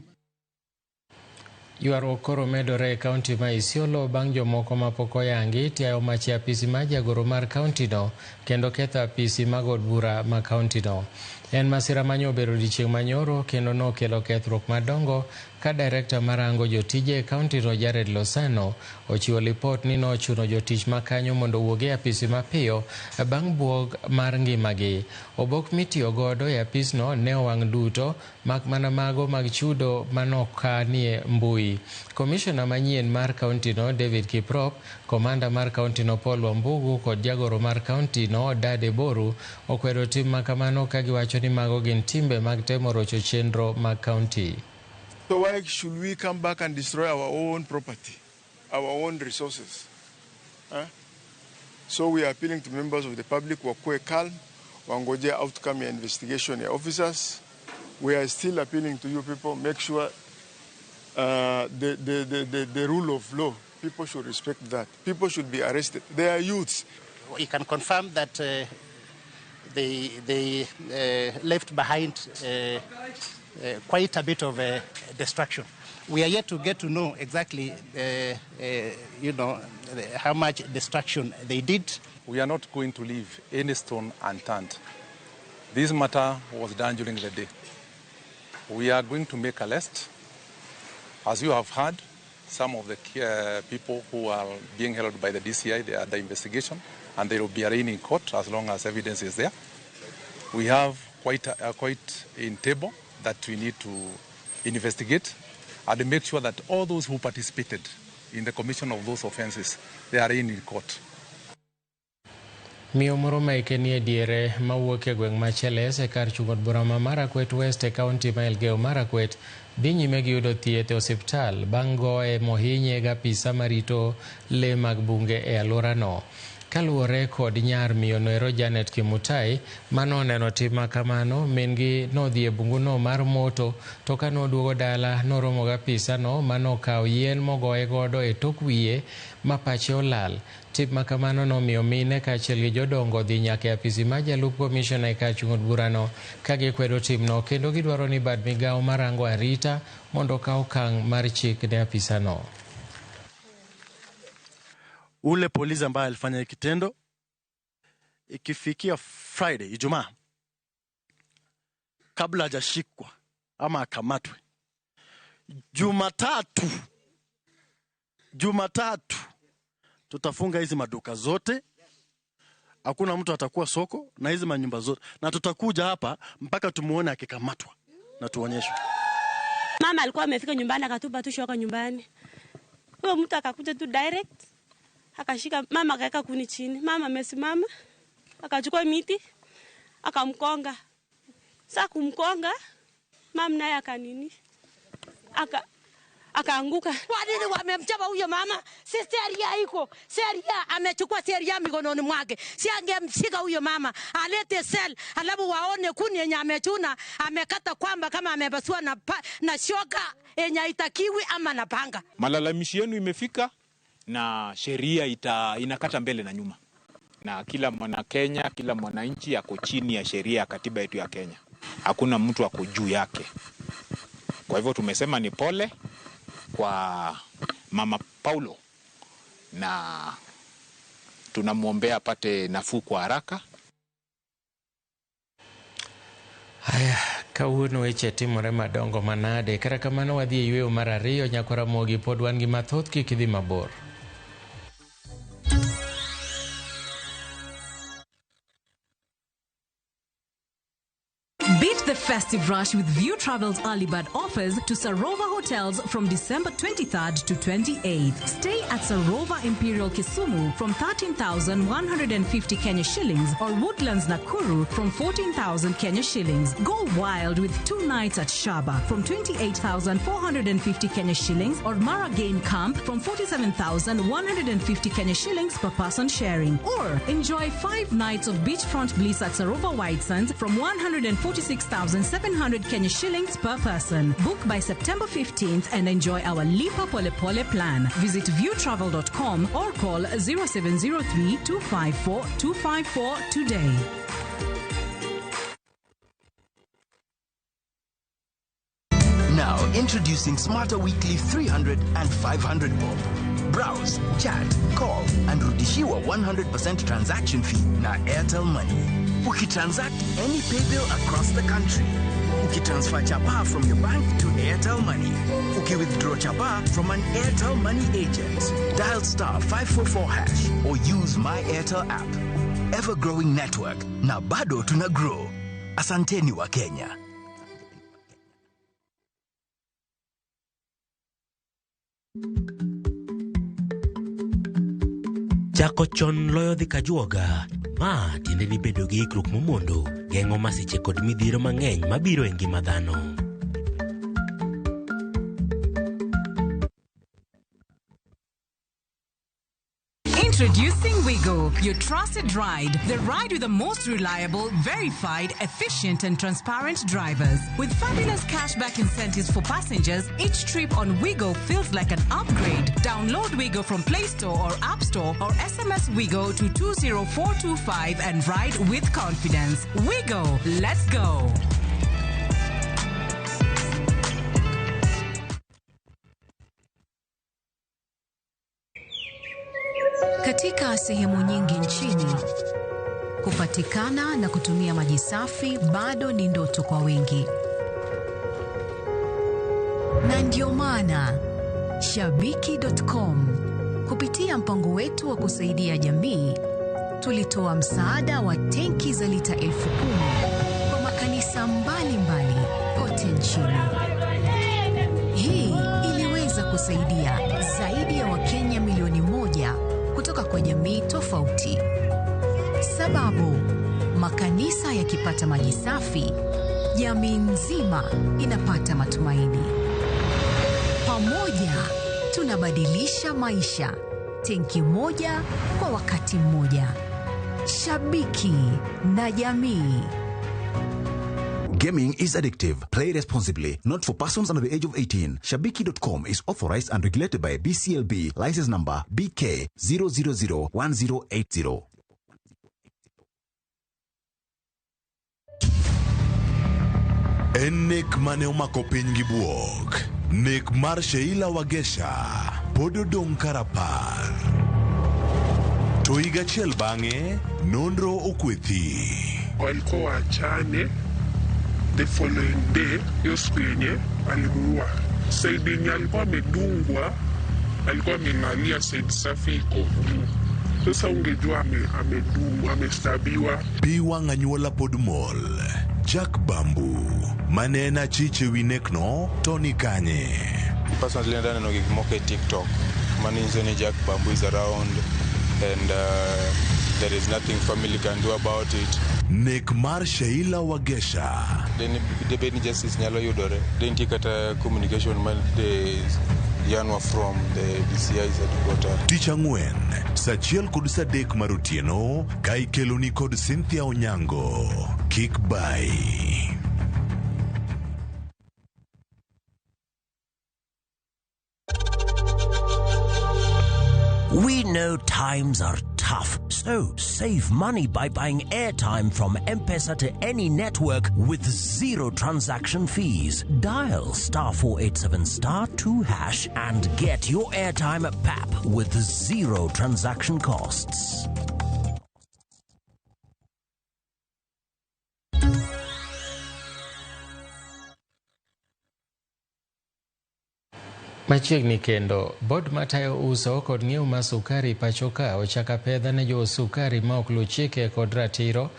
Ywaruok koro medore e kaunti ma Isiolo bang' jomoko mapok oyangi tiayo mach e apisi mar jagoro mar kaunti no kendo ketho apisi mag od bura ma kaunti no. En masira manyo obedo odiechieng' manyoro kendo nokelo kethruok madongo ka direkta marango jotije e kaunti no Jared Losano ochiwo lipot ni nochuno jotich makanyo mondo owuog e apisi mapiyo bang' buok mar ngimagi. Obok mitiyo godo e apisno ne owang' duto mak mana mago mag chudo manokanie mbui. Komishona manyien mar kaunti no David Kiprop, komanda mar kaunti no Paul Wambugu kod jagoro mar kaunti no Dade Boru okwedo tim makamano ka giwacho ni mago gin timbe mag temo rocho chenro mag kaunti. So why should we come back and destroy our own property, our own resources? Huh? So we are appealing to members of the public wakuwe calm, wangoje outcome ya investigation ya officers. We are still appealing to you people, make sure the rule of law, people should respect that. People should be arrested. They are youths. We can confirm that they left behind quite a bit of destruction. We are yet to get to know exactly, how much destruction they did. We are not going to leave any stone unturned. This matter was done during the day. We are going to make a list. As you have heard, Some of the people who are being held by the DCI, they are under investigation, and they will be arraigned in court as long as evidence is there. We have quite in table that we need to investigate and make sure that all those who participated in the commission of those offenses, they are in court. Miyo moro ma ike nie diere mawuok e gweng' ma Cheles e kar chung' od bura ma Marakwet West e kaunti ma Elgeyo Marakwet dhi nyime gi yudo thieth e osiptal bang' goye mohinye gi apisa marito le mag bunge e alworano. Kaluwore kod nyar miyo noero Janet Kimutai manoneno tim ma kamano, min-gi nodhi e bunguno mar moto to ka noduogo dala noromo gi apisano manokawo yien mogoye godo e tok wiye ma pache olal. Tim ma kamano nomiyo mine kaachiel gi jodongo odhi nyaka e apisi mar jalup komishona e kar chung' od burano ka gikwedo timno kendo gidwaro ni bad migawo marango arita mondo okaw okang' mar chik ne apisano. Ule polisi ambaye alifanya kitendo, ikifikia Friday, Ijumaa, kabla hajashikwa ama akamatwe, Jumatatu tutafunga hizi maduka zote, hakuna mtu atakuwa soko na hizi manyumba zote, na tutakuja hapa mpaka tumuone akikamatwa na tuonyeshwe. Mama alikuwa amefika nyumbani akatupa tu shoka nyumbani. Huyo mtu akakuja tu direct akashika mama akaweka kuni chini. Mama amesimama akachukua miti akamkonga. Sasa kumkonga mama naye akanini akaanguka. Kwa nini wamemchapa huyo mama? Si sheria iko. Sheria amechukua sheria mikononi mwake. Si angemshika huyo mama, alete sel, alafu waone kuni yenye amechuna, amekata kwamba kama amepasua na shoka yenye haitakiwi ama na panga. Malalamishi yenu imefika na sheria inakata mbele na nyuma. Na kila mwana Kenya, kila mwananchi ako chini ya sheria ya katiba yetu ya Kenya. Hakuna mtu ako juu yake. Kwa hivyo tumesema ni pole kwa Mama Paulo na tunamuombea apate nafuu kwa haraka. Haya, kawuono weche timore madongo manade. Kata kamano wadhi e yweyo mar ariyo nyaka Ramogi pod wan gi mathoth kik idhi mabor. Beat the festive rush with View Travel's early bird offers to Sarova Hotels from December 23rd to 28th. Stay at Sarova Imperial Kisumu from 13,150 Kenya shillings or Woodlands Nakuru from 14,000 Kenya shillings. Go wild with 2 nights at Shaba from 28,450 Kenya shillings or Mara Game Camp from 47,150 Kenya shillings per person sharing. Or enjoy 5 nights of beachfront bliss at Sarova White Sands from 146,700 Kenya shillings per person. Book by September 15th and enjoy our Lipa Pole Pole plan. Visit viewtravel.com or call 0703 254 254 today. Now introducing Smarter Weekly 300 and 500 bob. Browse, chat, call and rudishiwa 100% transaction fee na Airtel Money. Ukitransact any pay bill across the country. Ukitransfer chapa from your bank to Airtel Money. Ukiwithdraw chapa from an Airtel Money agent. Dial star 544# or use My Airtel app. Ever-growing network. Na bado tuna grow. Asanteni wa Kenya. Chako chon loyo dhi kajuoga. Ma tiende ni bedo gi ikruok momondo geng'o masiche kod midhiero mang'eny mabiro e ngima dhano. Introducing Wigo, your trusted ride. The ride with the most reliable, verified, efficient and transparent drivers. With fabulous cashback incentives for passengers, each trip on Wigo feels like an upgrade. Download Wigo from Play Store or App Store or SMS Wigo to 20425 and ride with confidence. Wigo, let's go. Katika sehemu nyingi nchini, kupatikana na kutumia maji safi bado ni ndoto kwa wengi. Na ndio maana Shabiki.com. Kupitia mpango wetu wa kusaidia jamii, tulitoa msaada wa tenki za lita 10,000 kwa makanisa mbalimbali kote nchini. Hii iliweza kusaidia zaidi ya Wakenya milioni 1 kutoka kwa jamii tofauti. Sababu, makanisa yakipata maji safi, jamii nzima inapata matumaini. Pamoja tunabadilisha maisha, tenki moja kwa wakati mmoja. Shabiki na jamii. Gaming is addictive. Play responsibly. Not for persons under the age of 18. Shabiki.com is authorized and regulated by BCLB. License number BK 0001080. En nek mane omako piny gi buok. Nek mar Sheila Wagesha pod odong' ka rapar. To higa achiel bang'e, nonro okwethi. Walikuwa waachane the following day, hiyo siku yenye alimuua. Saidi yenye alikuwa amedungwa, alikuwa amelalia saidi safi iko juu. Sasa ungejua amedungwa, amestabiwa. Pi wang' anyuola pod mol. Jack Bambu mane en achich ewi nekno to ni kanye? Personally nenda neno gik moko e TikTok manyiso ni Jack Bambu is around and there is nothing family can do about it. Nek mar Sheila Wagesha. Debed ni justice nyalo yudore. De nitie kata communication ma de yanwa from the DCI's headquarter. Tich ang'wen saa 1:30 mar otieno ka ikeloni kod Cynthia Onyango. Kik bai. We know times are tough, so save money by buying airtime from M-Pesa to any network with zero transaction fees. Dial *487*2# and get your airtime at PAP with zero transaction costs. Machiegni kendo, bod matayo uso kod ng'iewo mar sukari pacho ka ochako apedha ne jous sukari ma ok luw chike kod ratiro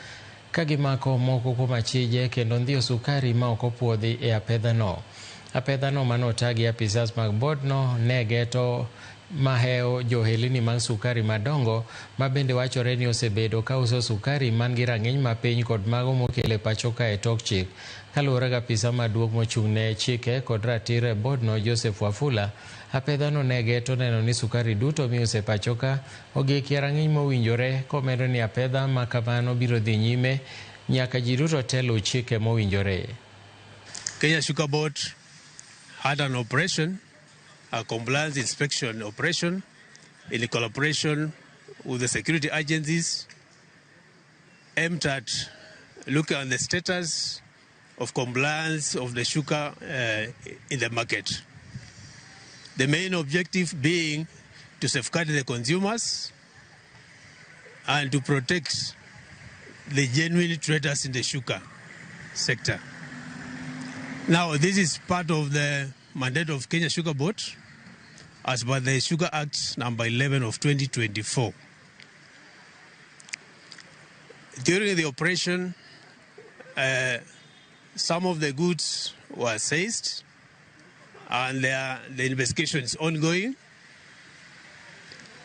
ka gimako moko kuom achije kendo ndhiyo sukari ma ok opuodhi e apedhano. Apedhano manota gi apisas mag bodno ne geto maheo johelni mag sukari madongo ma bende wachore ni osebedo ka uso sukari man gi rang'iny mapiny kod mago mokel e pacho ka e tok chik. Kaluwore gi apisa maduong' mochung' ne chike kod ratiro e bodno Joseph Wafula, apedhano ne geto neno ni sukari duto miuso e pacho ka ogik e rang'iny mowinjore, komedo ni apedha ma kamano biro dhi nyime nyaka ji duto te luw chike mowinjore. Kenya Sugar Board had an operation, a compliance inspection operation, in collaboration with the security agencies, aimed at looking at the status of compliance of the sugar in the market. The main objective being to safeguard the consumers and to protect the genuine traders in the sugar sector. Now, this is part of the mandate of Kenya Sugar Board as per the Sugar Act number 11 of 2024. During the operation, some of the goods were seized and the investigation is ongoing,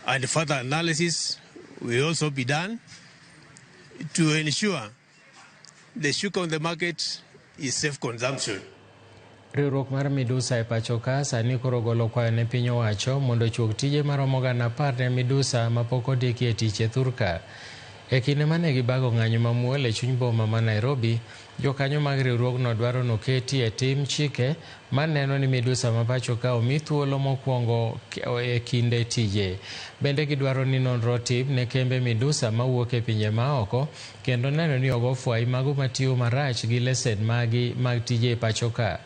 and further analysis will also be done to ensure the sugar on the market is safe consumption. Riwruok mar Midusa e pacho ka sani koro golo kwayo ne piny owacho mondo ochuog tije maromo 10,000 ne Midusa mapok ondiki e tich e thurka. E kinde mane gibago ng'anyo mamuol e chuny boma ma Nairobi, jokanyo mag riwruogno dwaro noketi e tim chike maneno ni Midusa ma pacho ka omi thuolo mokwongo e kinde tije. Bende gidwaro ni nonro tim ne kembe Midusa mawuok e pinje maoko kendo neno ni ogo fwai mago matiyo marach gi lesen magi mag tije e pacho ka.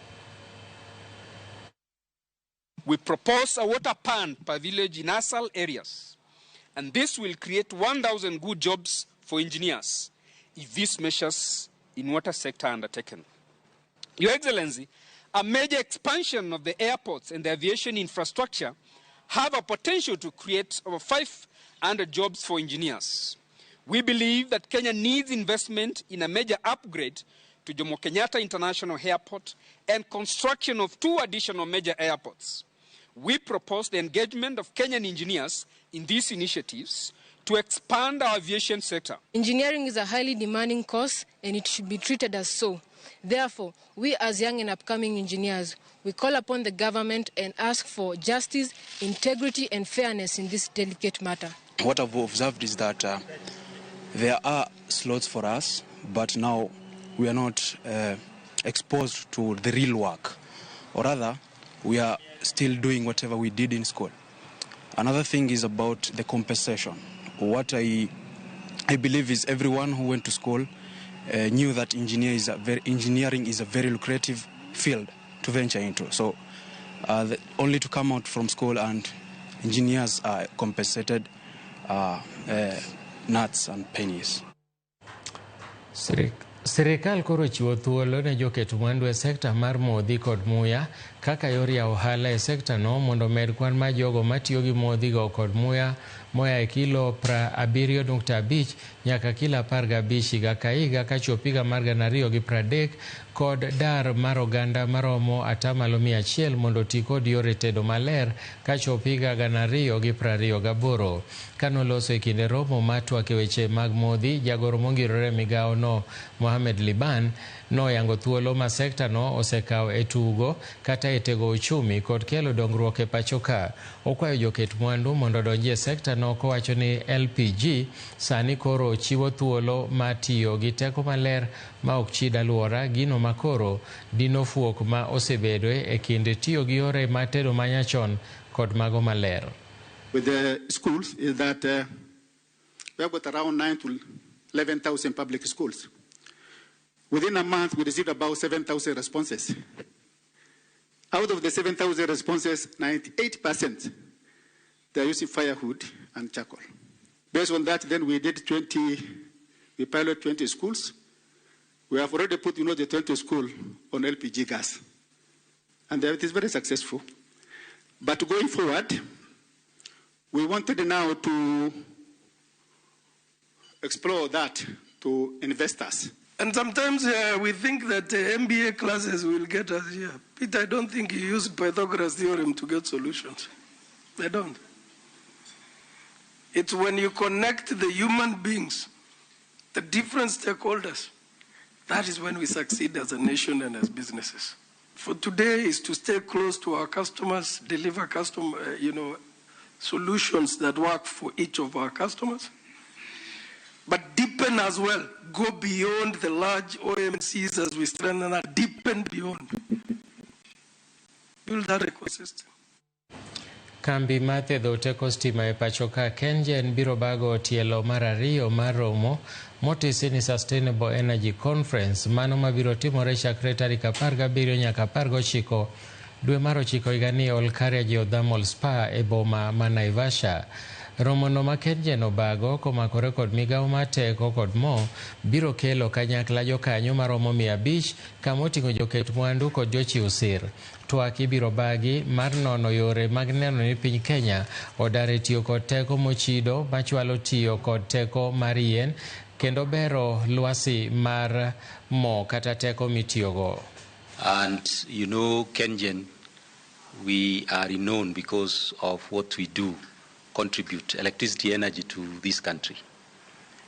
We propose a water pan per village in ASAL areas, and this will create 1,000 good jobs for engineers if these measures in water sector are undertaken. Your Excellency, A major expansion of the airports and the aviation infrastructure have a potential to create over 500 jobs for engineers. We believe that Kenya needs investment in a major upgrade to Jomo Kenyatta International Airport and construction of 2 additional major airports. We propose the engagement of Kenyan engineers in these initiatives to expand our aviation sector. Engineering is a highly demanding course and it should be treated as so. Therefore, we as young and upcoming engineers, we call upon the government and ask for justice, integrity and fairness in this delicate matter. What I've observed is that there are slots for us, but now we are not exposed to the real work. Or rather, we are still doing whatever we did in school. Another thing is about the compensation. What I believe is everyone who went to school knew that engineering is a very lucrative field to venture into. So only to come out from school and engineers are compensated nuts and pennies. Sirikal koro chiwo thuolo ne joket mwandu e sekta mar modhi kod muya kaka yor yawo ohala e sekta no mondo med kwan mar jogo matiyo gi modhi go kod muya moa e kilo 70.5 nyaka kilo 15 higa ka higa kachop higa mar 2030 kod dar mar oganda maromo 100% mondo oti kod yore tedo maler kachop higa 2028. Kanoloso e kinde romo mar twak e weche mag modhi, jagoro mongirore migawo no Mohamed Liban noyango thuolo ma sekta no osekawo e tugo kata e tego uchumi kod kelo dongruok e pacho ka. Okwayo joket mwandu mondo odonji e sekta no kowacho ni LPG sani koro chiwo thuolo mar tiyo gi teko maler ma ok chid alwora, gino ma koro dino fuok ma osebedoe e kind tiyo gi yore mar tedo manyachon kod mago maler. With the schools is that we have got around 9 to 11,000 public schools. Within a month, we received about 7,000 responses. Out of the 7,000 responses, 98% they are using firewood and charcoal. Based on that, then we did 20, we pilot 20 schools. We have already put, the 20 school on LPG gas. And it is very successful. But going forward, we wanted now to explore that to investors. And sometimes we think that MBA classes will get us here. Peter, I don't think you use Pythagoras theorem to get solutions. They don't. It's when you connect the human beings, the different stakeholders, that is when we succeed as a nation and as businesses. For today is to stay close to our customers, deliver solutions that work for each of our customers. But deepen as well. Go beyond the large OMCs as we strengthen that. Deepen beyond. Build that ecosystem. Kambi mar thiedho teko stima e pacho ka KenGen biro bago tielo mar ariyo mar romo motisi ni Sustainable Energy Conference mano mabiro timore chakre tarik 17 nyaka 19 dwe mar 9 higani e Olkaria Geothermal Spa e boma ma Naivasha. Romono ma KenGen obago komakore kod migawo mar teko kod mo biro kelo kanyakla jokanyo maromo 500 kama oting'o joket mwandu kod jochiw sir. Twak ibiro bagi mar nono yore mag neno ni piny Kenya odar e tiyo kod teko mochido machwalo tiyo kod teko mar yien kendo bero lwasi mar mo kata teko mitiyogo. And KenGen, we are renowned because of what we do, contribute electricity energy to this country.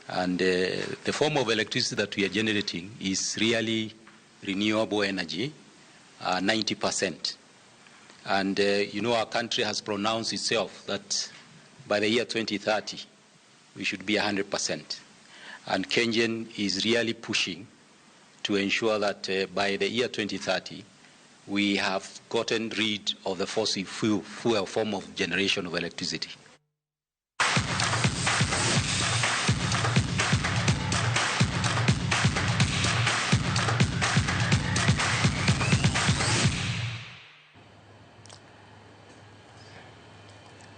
And the form of electricity that we are generating is really renewable energy, 90%. And our country has pronounced itself that by the year 2030, we should be 100%. And KenGen is really pushing to ensure that by the year 2030, we have gotten rid of the fossil fuel form of generation of electricity.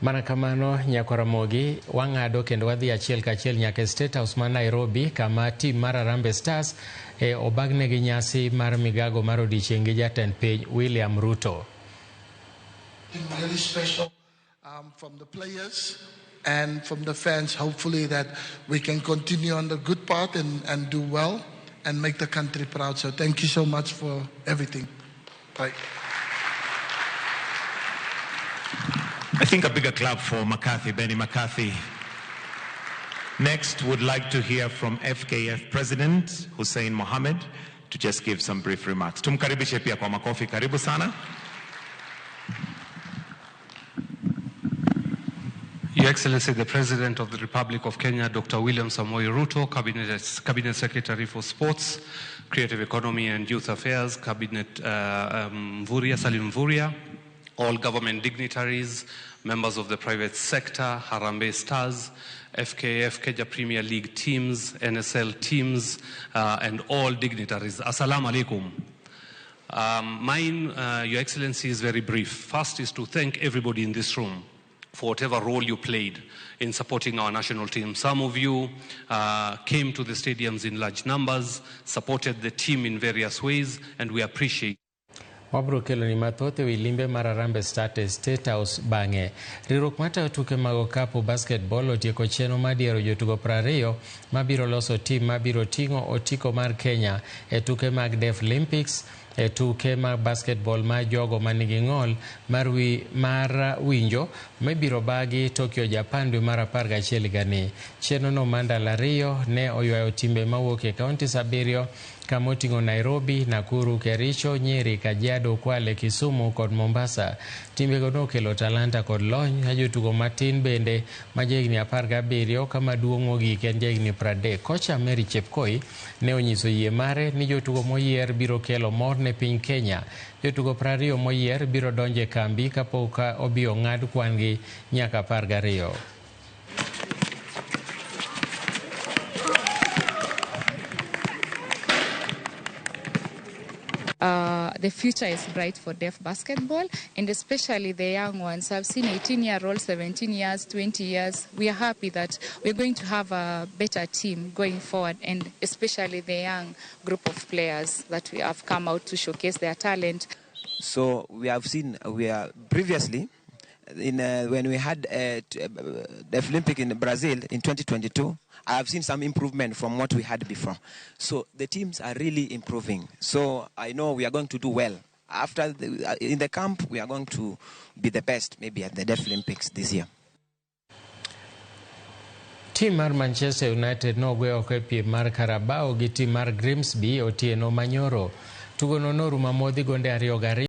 Mana kamano Nyakwaramogi wang'ado kendo wadhi achiel kachiel nyaka e State House ma Nairobi kama tim mar Harambee Stars obagnegi nyasi mar migago mar odiechieng' gi jatend piny William Ruto. Really special from the players and from the fans, hopefully that we can continue on the good path and do well and make the country proud. So thank you so much for everything. Bye. I think a bigger clap for McCarthy, Benny McCarthy. Next, would like to hear from FKF President Hussein Mohammed to just give some brief remarks. Tumkaribishe pia kwa makofi. Karibu sana. Your Excellency, the President of the Republic of Kenya, Dr. William Samoei Ruto, Cabinet Secretary for Sports, Creative Economy and Youth Affairs, Cabinet Mvurya, Salim Mvurya, all government dignitaries, members of the private sector, Harambee Stars, FKF, Kenya Premier League teams, NSL teams, and all dignitaries. Assalamu alaikum. Mine, Your Excellency, is very brief. First is to thank everybody in this room for whatever role you played in supporting our national team. Some of you came to the stadiums in large numbers, supported the team in various ways, and we appreciate. Wabro kelo ni mathoth e wi limbe mar Harambee Stars e State House bang'e. Riwruok matayo tuke mag okapu basketball otieko chenro mar diero jotugo 20 mabiro loso tim mabiro ting'o otiko mar Kenya e tuke mag Deaflympics, e tuke mag basketball mar jogo manigi ng'ol mar winjo mibiro bagi Tokyo, Japan dwe mar 11 higani. Chenrono mar ndalo 2 ne oywayo timbe mawuok e kaunti 7 kama oting'o Nairobi, Nakuru, Kericho, Nyeri, Kajiado, Kwale, Kisumu kod Mombasa. Timbego nokelo talanta kod lony ka jotugo matin bende ma jahigni 17 kama duong' mogik en jahigni 30. Kocha Mary Chepkoi ne onyiso yie mare ni jotugo moyier biro kelo mor ne piny Kenya. Jotugo 20 moyier biro donjo e kambi kapok obi ong'ad kwan-gi nyaka 12. The future is bright for deaf basketball, and especially the young ones. I've seen 18-year-olds, 17 years, 20 years. We are happy that we're going to have a better team going forward, and especially the young group of players that we have come out to showcase their talent. So we have seen, we are previously, in when we had Deaflympic in Brazil in 2022, I have seen some improvement from what we had before. So the teams are really improving. So I know we are going to do well. After in the camp, we are going to be the best maybe at the Deaflympics this year. Team mar Manchester United nogwe oko e piem mar Carabao gi team mar Grimsby otieno manyoro. Tugono norumo modhi gonde 2-2.